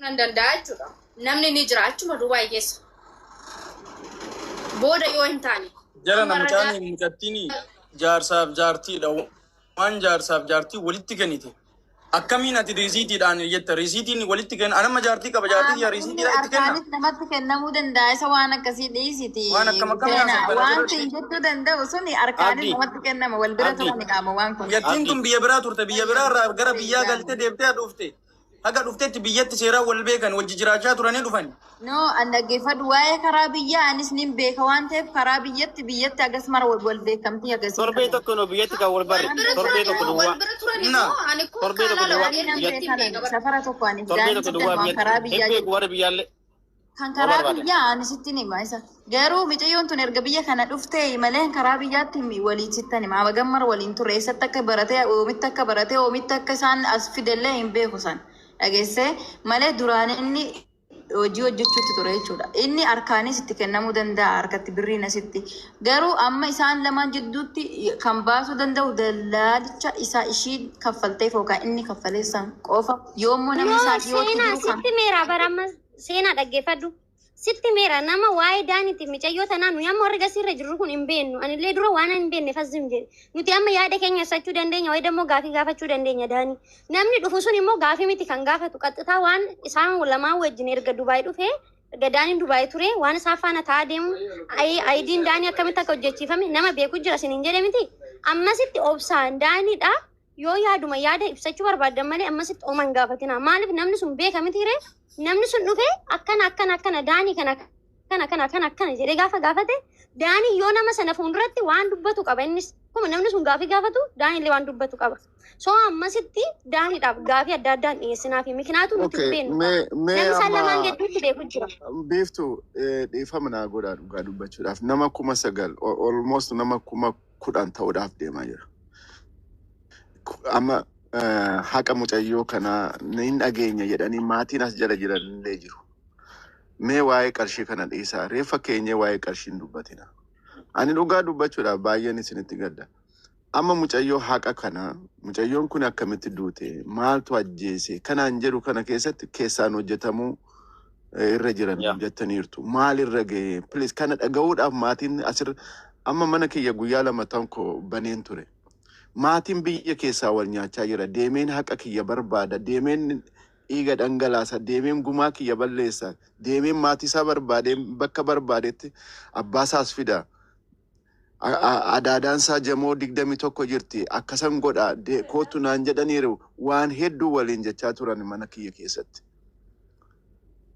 Nan danda'a jechuudha. Namni ni jira achuma Dubaay keessa. Booda yoo hin taane. Jala Amma na ragaa mucaan mucattiin jaarsaaf jaartiidha. Waan jaarsaaf jaartii walitti kennite. Akkamiin ati riisiitiidhaan jetta? Riisiitiin walitti kenna. Anamma jaartii qaba jaartii Qaama yaa inni riisiitiidhaan itti kenna. harkaanis namatti kennamuu danda'a isa waan akkasii dhiisiti. Waan akkam akkamii Seena haasoftan waan asirratti? siin jechuu danda'u suni harkaanis Abdi, namatti kennama wal bira Abdi, turani qaama waan kun. Mucattiin Abdi. tun biyya biraa turte. Biyya biraa irraa gara biyyaa Fayyadamu. galtee deebitee dhufte. Haga dhuftetti biyyatti seeraan wal beekan wajji jiraachaa turanii dhufani. No, an dhaggeeffadhu waa'ee karaa biyyaa anis nin beeka waan ta'eef karaa biyyatti biyyatti hagas mara wal wal beekamtii hagasii Torbee qaban. tokko nu biyyatti kan wal Wal barre. bira Torbee turani tokko moo wal duwwaa. bira turani Na. moo ani koo Torbee tokko kaalaa duwwaa walii nan biyyatti. beekin Kana beeka bara. safara tokko anis Torbee daandii tokko sitti duwwaa waan biyyatti. karaa Hin biyyaa beeku jedhu. warri biyyaallee. Kan Yoo karaa barbaadan. biyyaa ani sittin hima isa. Garuu micayyoon tun erga biyya kana dhuftee malee karaa biyyaatti himi walii sittan hima. Amma gammara waliin turre eessatti akka baratee oomitti akka baratee oomitti akka isaan as fidellee hin beeku san. Dhageessee malee duraan inni hojii hojjechuutti ture jechuudha. Inni harkaanis itti kennamuu danda'a harkatti birriin asitti. Garuu amma isaan lamaan jidduutti kan baasuu danda'u dallaalicha isaa ishii kaffalteef yookaan inni kaffaleessan qofa. Yoommoo namni No, isaan dhiyootti seenaa jiru kan sitti meera bara amma seenaa dhaggeeffadhu. Sitti meera nama waa'ee daaniitiif micayyoo tanaa nuyi amma warri gasiirra jirru kun hin beennu. Anillee dura waan hin beekne fazzim jedhe. Nuti amma yaada keenya ibsachuu dandeenya wayi dammoo gaafii gaafachuu dandeenya daanii. Namni dhufu sun immoo gaafii miti kan gaafatu qaxxitaa waan isaan lamaan wajjin erga Dubaay dhufee erga daaniin Dubaay ture waan isaan faana ta'aa deemu ayidiin daanii akkamitti akka hojjechiifame nama beeku jira isin hin jedhe miti. Ammasitti obsaan daaniidha. Yoo yaaduma yaada ibsachuu barbaaddan malee ammasitti oma hin gaafatinaa. Maaliif namni sun beeka miti ree? Namni sun dhufee akkana akkana akkana daanii kana akkana akkana akkana akkana jedhee gaafa gaafate daanii yoo nama sana fuulduratti waan dubbatu qaba innis. Akkuma namni sun gaafii gaafatu daaniillee waan dubbatu qaba. So ammasitti daaniidhaaf gaafii adda addaan dhiyeessinaa fi mikinaatu nuti hin Okay, beeknu. mee mee Namni isaan amma lamaan gidduutti beeku jira. Biiftu dhiifama naa godhaa dhugaa dubbachuudhaaf nama 9,000 almost nama 10,000 ta'uudhaaf deemaa jira. Amma haqa mucayyoo kanaa hin dhageenya jedhanii maatiin as jala jiran illee jiru. Mee waa'ee qarshii kana dhiisaa. Reeffa keenyee waa'ee qarshii hin dubbatina. Ani dhugaa dubbachuudhaaf baay'een isinitti gadda. Amma mucayyoo haqa kana mucayyoon kun akkamitti duute maaltu ajjeese kanaan jedhu kana keessatti keessaan hojjetamuu irra jiran Yaa. jettaniirtu. Maal irra ga'e? Please kana dhaga'uudhaaf maatiin asirra amma mana kiyya guyyaa lama tokko baneen ture. Maatiin biyya keessaa wal nyaachaa jira. Deemeen haqa kiyya barbaada. Deemeen dhiiga dhangalaasa. Deemeen gumaa kiyya balleessa. Deemeen maatii isaa barbaadeen bakka barbaadetti abbaa isaas fida. Adaadaan isaa jamoo 21 jirti. Akkasan godha. Kootu naan jedhaniiru. Waan hedduu waliin jechaa turan mana kiyya keessatti.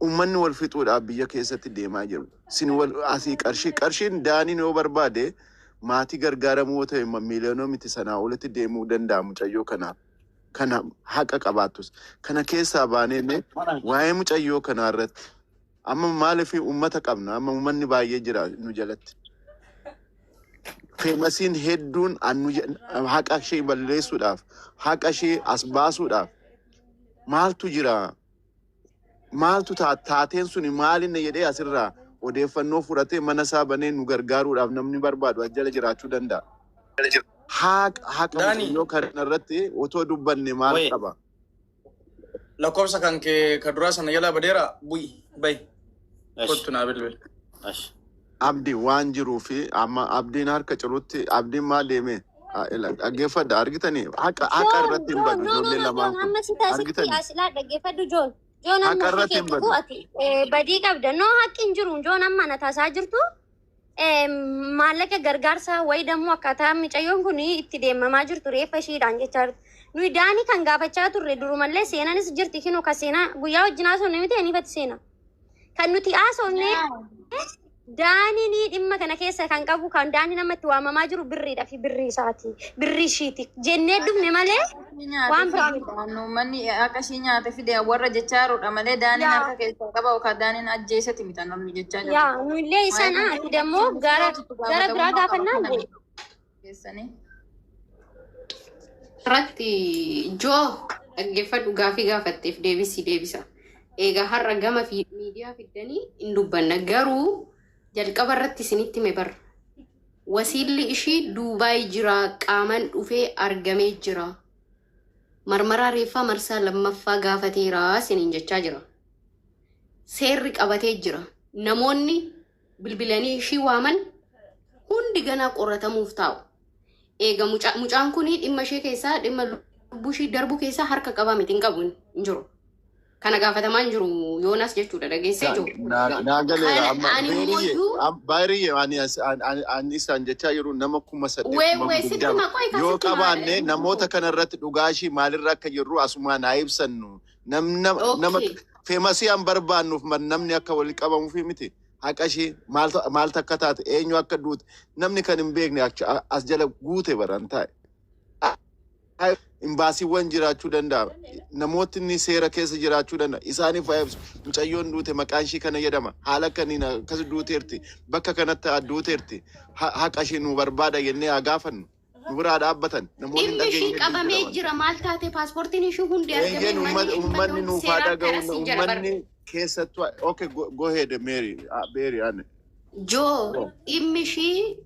Uummanni wal fixuudhaaf biyya keessatti deemaa jiru. Sin wal asii qarshii qarshiin daaniin yoo barbaade maatii gargaaramuu yoo ta'e miiliyoonoo miti sanaa olitti deemuu danda'a mucayyoo kanaaf. Kana haqa qabaattus. Kana keessaa baanee mee waa'ee mucayyoo kanaa irratti amma maaliif uummata qabna amma uummanni baay'ee jira nu jalatti. Feemasiin hedduun annu haqa ishee balleessuudhaaf haqa ishee as baasuudhaaf maaltu jira? Maaltu taateen suni maalinna jedhee asirraa odeeffannoo fudhatee mana isaa banee nu gargaaruudhaaf namni barbaadu as jala jiraachuu danda'a. Haqa haqa Daani. mucayyoo kana irratti otoo dubbanne maal Wayii. qaba? Lakkoofsa kan kee ka duraa sana jalaa badeera bu'i bahi Ash. kottu naa bilbil. Ash. Abdi waan jiruu fi amma abdiin harka cirutti abdiin maa deeme dhaggeeffadha argitanii haqa haqa Joon, irratti hin Joon, badu no, no, ijoolleen no, lamaan Joon, kun amma si taasitti argitanii as ilaa dhaggeeffadhu Joon. Joon amma haqa ofii irratti hin keetiifuu badu. ati badii qabda. No haqqi hin jiru. Joon amma na taasaa jirtu maallaqa gargaarsaa wayi dammoo akkaataa micayyoon kun itti deemamaa jirtu reeffa ishiidhaan jechaa jirtu. Nuyi daanii kan gaafachaa turre durumallee seenanis jirti kinoo ka seenaa guyyaa wajjin haasofne miti aniifatti seena. Kan nuti haasofne daaniin dhimma kana keessa kan qabu kan daanii namatti waamamaa jiru birriidha fi birrii isaati birrii ishiiti jennee dhufne malee waan biraa miti. Uummanni akka ishii nyaate fide warra jechaa jirudha malee daaniin harka keessaa qaba yookaan daaniin ajjeesati miti namni jechaa jiru. Yaa nuyillee isana ati dammoo gara gara biraa gaafannaan bu'e. Keessanii. Irratti joo dhaggeeffadhu gaafii gaafatteef deebisii deebisa. Egaa har'a gama fi miidiyaa fiddanii hin dubbanna garuu jalqaba irratti isinitti hime barra. Wasiilli ishii Duubaay jira qaaman dhufee argamee jira. Marmaraa reeffaa marsaa lammaffaa gaafateera isiniin jechaa jira. Seerri qabatee jira. Namoonni bilbilanii ishii waaman hundi ganaa qoratamuuf taa'u. Eega mucaan kun dhimma ishee keessaa, dhimma lubbuu ishii darbuu keessaa harka qabaa miti, hin qabu, hin jiru. Kana gaafatamaa hin jiru Yoonas jechuudha, dhageessee jiru. Naa galeera. Kana Amma ani Beeriyye immoo baay'ee ani isaan jechaa jiru nama 8,000 Wee kuma wee sitti 20 maqaa yoo sitti qabaanne namoota kanarratti dhugaa ishii maalirra akka jirru asumaan haa ibsannu. Nama famous an barbaannuuf namni akka wal qabamuufi miti. Haqa ishii maaltu akka taate, eenyu akka duute namni kan hin beekne as jala guute baran taa'e. Imbaasiiwwan jiraachuu danda'a. Namootni seera keessa jiraachuu danda'a. Isaaniif haa ibsu. Mucayyoon duute maqaan ishii kana jedhama. Haala kaniin akkas duuteerti. Bakka kanatti duuteerti. Haqa ishii nu barbaada jennee haa gaafannu. Nu biraa dhaabbatan. Namoonni hin Dhimmi ishii dhageenye qabamee hedduu jira. jira. Maal taate, paaspoortiin ishii hundi argamee Eeyyeen manni ishii uummanni nuuf haa seeraan dhaga'u. kanas hin jira bara. Uummanni keessattuu. Okay, go ahead, Mary. Mary, ane. Joo, dhimmi ishii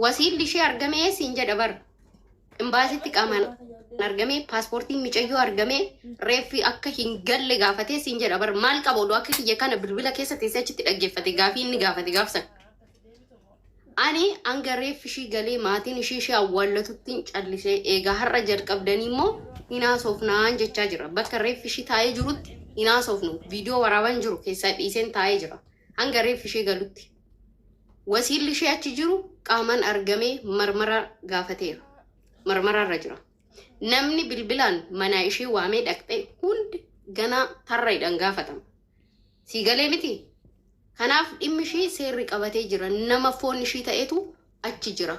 wasiilli ishee argamee siin jedha bara. Imbaasitti qaamaan argamee, paaspoortiin micayyoo argamee, reeffi akka hin galle gaafatee siin jedha bara. Maal qaba oduu akka kiyya kana bilbila keessa teessee achitti dhaggeeffate gaafii inni gaafate gaafsan. Ani hanga reeffi ishii galee maatiin ishii ishee awwaallatutti hin callisee. Eegaa har'a jalqabdanii immoo hin haasofnaan jechaa jira. Bakka reeffi ishii taa'ee jirutti hin haasofnu. Viidiyoo waraaban jiru keessaa dhiiseen taa'ee jira. Hanga reeffi ishee galutti. Wasiilli ishee achi jiru qaamaan argamee marmara gaafateera. Marmaraarra jira. Namni bilbilaan mana ishee waamee dhaqxe hundi ganaa tarreedhaan gaafatama. Sii galee miti? Kanaaf dhimmi ishee seerri qabatee jira. Nama foon ishii ta'etu achi jira.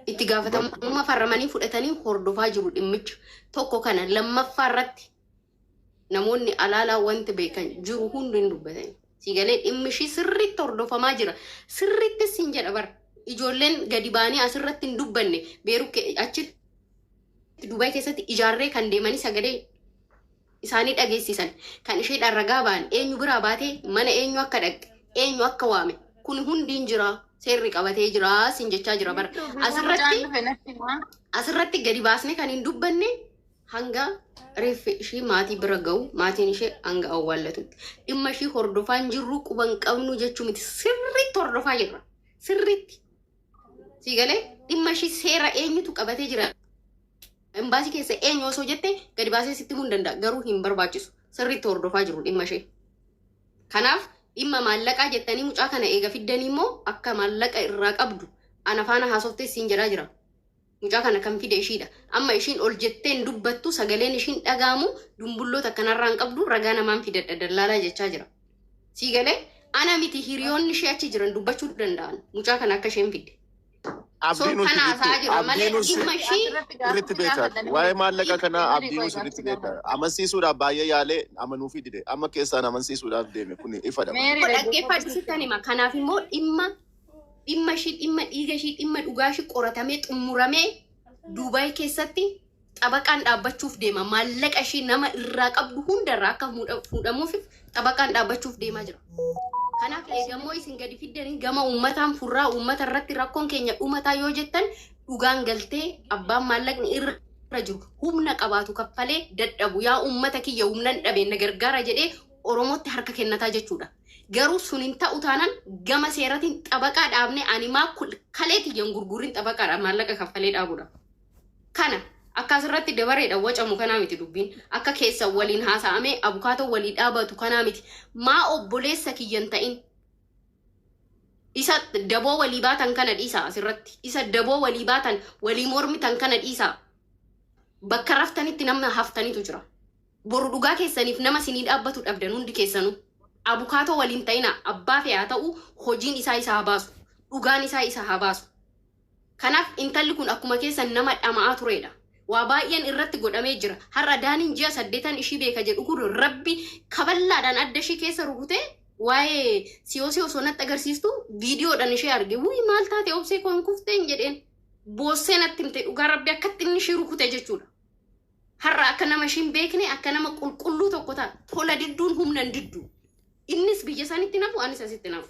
Itti gaafatamummaa farramanii fudhatanii hordofaa jiru dhimmicha. Tokko kana, lammaffaa irratti namoonni alaalaa wanti beekan jiru hundi hin dubbatani. Sii galee, dhimmi ishii sirriitti hordofamaa jira. Sirriitti siin jedha bara. Ijoolleen gadi ba'anii asirratti hin dubbanne beeruu achitti Dubaay keessatti ijaarree kan deemanii sagalee isaanii dhageessisan, kan isheedhaan ragaa ba'an, eenyu biraa baatee mana eenyu akka dhaqxe, eenyu akka waame, kun hundi hin jira, seerri qabatee jira siin jechaa jira bara. Asirratti Mucaan dhufe natti himaa. Asirratti gadi baasnee kan hin dubbanne hanga reeffi ishii maatii bira ga'u, maatiin ishee hanga awwaallatutti. Dhimma ishii hordofaa hin jirru, quban qabnu jechuu miti, sirriitti hordofaa jirra, sirriitti. Sii galee, dhimma ishii seera eenyutu qabatee jira, imbaasii keessa eenyu osoo jette gadi baasee sitti himuu hin danda'a, garuu hin barbaachisu, sirriitti hordofaa jiru dhimma ishee. Kanaaf dhimma maallaqaa jettanii mucaa kana eega fiddanii immoo akka maallaqa irraa qabdu ana faana haasoftee siin jedhaa jira. Mucaa kana kan fide ishiidha. Amma ishiin ol jettee hin dubbattu, sagaleen ishiin dhagaamu dumbulloota akkanarraa hin qabdu, ragaa namaan fidadha dallaalaa jechaa jira. Sii galee, ana miti, hiriyoonni ishee achi jiran dubbachuu danda'an mucaa kana akka isheen fidde. So Abdiin kana haasa'aa jira malee Abdiin dhimma ishii Asirratti sirriitti gaaffitti beeka. gaafadha. Waa'ee maallaqa kanaa Meerii abdiin qoy sirriitti gaaffitti beeka. gaafadha. Amansiisuudhaaf baay'ee yaalee amanuufii dide. Amma keessaan amansiisuudhaaf deeme, kun ifadha. Meerii dhaggeeffadhu dhaggeeffadhu. sittan hima. Kanaaf immoo dhimma ishii, dhimma dhiiga ishii, dhimma dhugaa ishii qoratamee xumuramee Duubaay keessatti xabaqaan dhaabbachuuf deema. Maallaqa ishii nama irraa qabdu hundarraa akka fuudhamuuf xabaqaan dhaabbachuuf deemaa jira. Kanaaf eegammoo isin gadi fiddanii gama uummataan furraa, uummata irratti rakkoon keenya dhumataa yoo jettan, dhugaan galtee abbaan maallaqni irra jiru humna qabaatu kaffalee dadhabu, yaa uummata kiyya humnan dhabe na gargaara jedhee Oromootti harka kennataa jechuudha. Garuu sun hin ta'u taanaan gama seeratiin xabaqaa dhaabnee ani maa kalee kiyyan gurgurrin xabaqaadhaan maallaqa kaffalee dhaabudha. Kana akka asirratti dabareedha wacamu kanaa miti dubbiin. Akka keessan waliin haasa'amee abukaatoo walii dhaabatu kanaa miti. Maa obboleessa kiyyan ta'in isa daboo walii baatan kana dhiisaa asirratti. Isa daboo walii baatan, walii mormitan kana dhiisaa. Bakka raftanitti nama haftanitu jira. Boru dhugaa keessaniif nama isinii dhaabbatu dhabdan hundi keessanuu. Abukaatoo waliin ta'ina, abbaa fe'aa ta'u hojiin isaa isa haa baasu. Dhugaan isaa isa haa baasu. Kanaaf intalli kun akkuma keessan nama dhama'aa turedha. Waa baay'een irratti godhamee jira. Har'a Daaniin ji'a 8 ishii beeka jedhu kun rabbi kaballaadhaan adda ishii keessa rukutee waa'ee siyoosii osoo natti agarsiistu viidiyoodhaan ishee arge. Wuyi, maal taate obsee koo, hin kufteen jedheen. Boossee natti himte, dhugaa rabbi akkatti inni ishii rukute jechuudha. Har'a akka nama ishiin beekne, akka nama qulqulluu tokko ta'a. Tola didduun humna hin diddu. Innis biyya sanitti nafu, anis asitti nafu.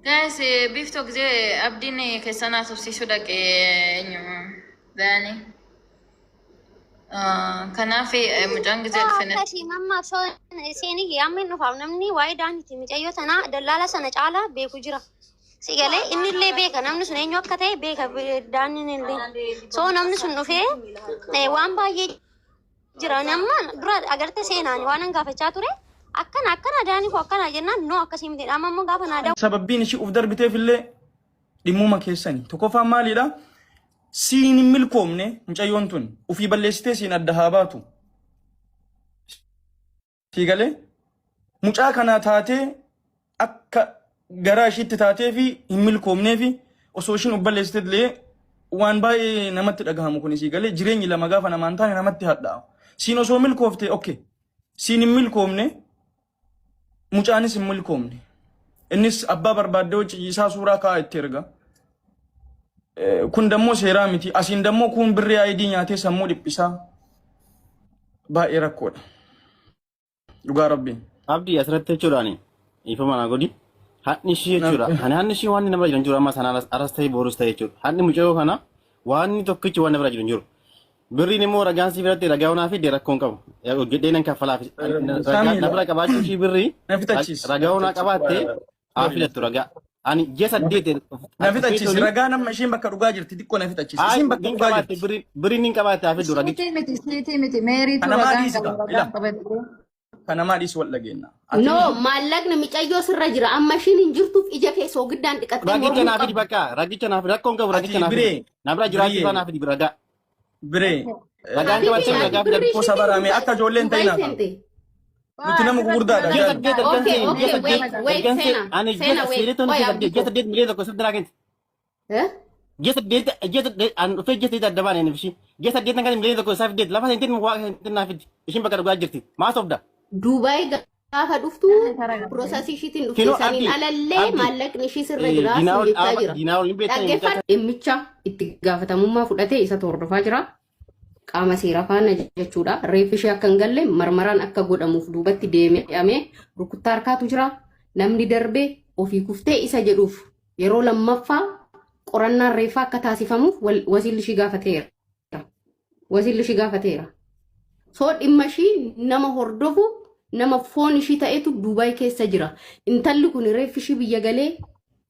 Guys, biiftuu gisee abdiin keessan haasofsiisuu dhaqe eenyu? Daani. Kanaaf mucaan gizee dhufe natti Akkasii mamma seenii amma hin dhufaaf namni waa'ee daaniiti mucayyoo tanaa dallaala sana caalaa beeku jira. Si galee inni illee beeka namni sun eenyu akka ta'e beeka daaniin illee. So namni sun dhufee waan baay'ee jira. Nama dura agartee seenaan waan an gaafachaa ture akkana akkana daanii koo akkana jennaan noo akkasii miti. Amma immoo gaafa naa Sababbiin ishii uf darbiteef illee dhimmuma keessani. Tokkoffaan maalidha? Siin hin milkoomne mucayyoon tun ufii balleessitee siin adda haa baatu. Sii galee mucaa kanaa taatee akka garaa ishiitti taatee fi hin milkoomnee fi osoo ishiin of balleessitee illee waan baay'ee namatti dhagahamu kun sii galee jireenyi lama gaafa namaan taane namatti hadhaa'u. Siin osoo milkoofte okay. Siin hin milkoomne, mucaanis hin milkoomne. Innis abbaa barbaaddee hojii isaa suuraa kaa'aa itti erga. Kun dammoo seeraa miti. Asiin dammoo kun birrii ID nyaatee sammuu dhiphisaa. Baay'ee rakkoodha. Dhugaa rabbii. Abdii, asirratti jechuudhaan ifama naa godhi. Hadni ishii jechuudha. Ani hadni ishii waan nama jiran jiru amma sanaan aras ta'e borus ta'e jechuudha. Hadni mucayyoo kana waan tokkichi waan nama jiran jiru. Birriin immoo ragaan si biratti ragaa onaa fi rakkoo hin qabu. Hojjedhee nan kaffalaaf. Ragaa na bira qabaachuu ishii birrii Na fixachiisi. Ragaa onaa qabaatte haa filattu ragaa. Ani ji'a 8 Na fixachiisi. Ragaa nama isheen bakka dhugaa jirti xiqqoo na fixachiisi. Isheen bakka Nin dhugaa qabaatte jirti. Birriin nin qabaatte haa fiddu ragicha. Siitii miti, siitii miti, meeriitu Kanamaa ragaan dhiisi qaba kaa. ragaan Ila. qabate. Kanamaa dhiisi wal dhageenya. No, maallaqni micayyoo sirra jira. Amma ishiin hin jirtuuf ija kee soogiddaan dhiqattee Ragicha mormuu naa fidi qabdu. bakka ragicha naa fidi, rakkoon qabu Ati ragicha naa fidi. biree. Na bira jiraachuu Biree. isaa naa fidi ragaa. Biree. Ragaan Habibi, qabattee ati ragaa birrii fidadhu. Koo ishiitiin sabarame akka ijoolleen Dubaay ta'inaa. seente. Nuti nama gurguddaadha. Ji'a Jaal. 8 ergan Okay, seen okay, ji'a wait, 8 wait, ergan seen Seena. ani ji'a Seena, wait. seeretoon Qoy, ji'a Abdii 8 ji'a koo. 8 miliyoona 1 sirrii naa kenni. Eh? Ji'a 8 an dhufee ji'a 8 adda baane ishii. Ji'a 8 kan miliyoona 1 isaa fiddeet lafa seenteen waa seenteen naa fiddi. Ishiin bakka dhugaa jirti. Maa sobda? Dubaay gaafa dhuftu processii ishiitiin dhufte Kinoo saniin Abdii, alallee Abdii, maallaqni ishii sirra jira Diinaa siin ol jechaa jira. diinaa ol hin beektan. Dhaggeeffadhu. Dhimmicha itti gaafatamummaa fudhatee isa hordofaa jira. Qaama seeraa faana jechuudha. Reeffi ishee akka hin galle marmaraan akka godhamuuf duubatti deemee rukuttaa harkaatu jira. Namni darbee ofii kuftee isa jedhuuf yeroo lammaffaa qorannaan reeffaa akka taasifamuuf wasiilli ishii gaafateera. Wasiilli ishii gaafateera. So dhimma ishii nama hordofu, nama foon ishii ta'etu Dubaay keessa jira. Intalli kun reeffi ishii biyya galee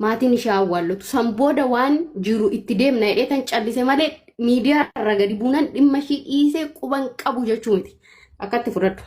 maatiin ishee awwaallatu. San booda waan jiru itti deemna jedhee tan callise malee miidiyaa irra gadi buunan dhimma ishii dhiisee quban qabu jechuu miti. Akkatti fudhadhu.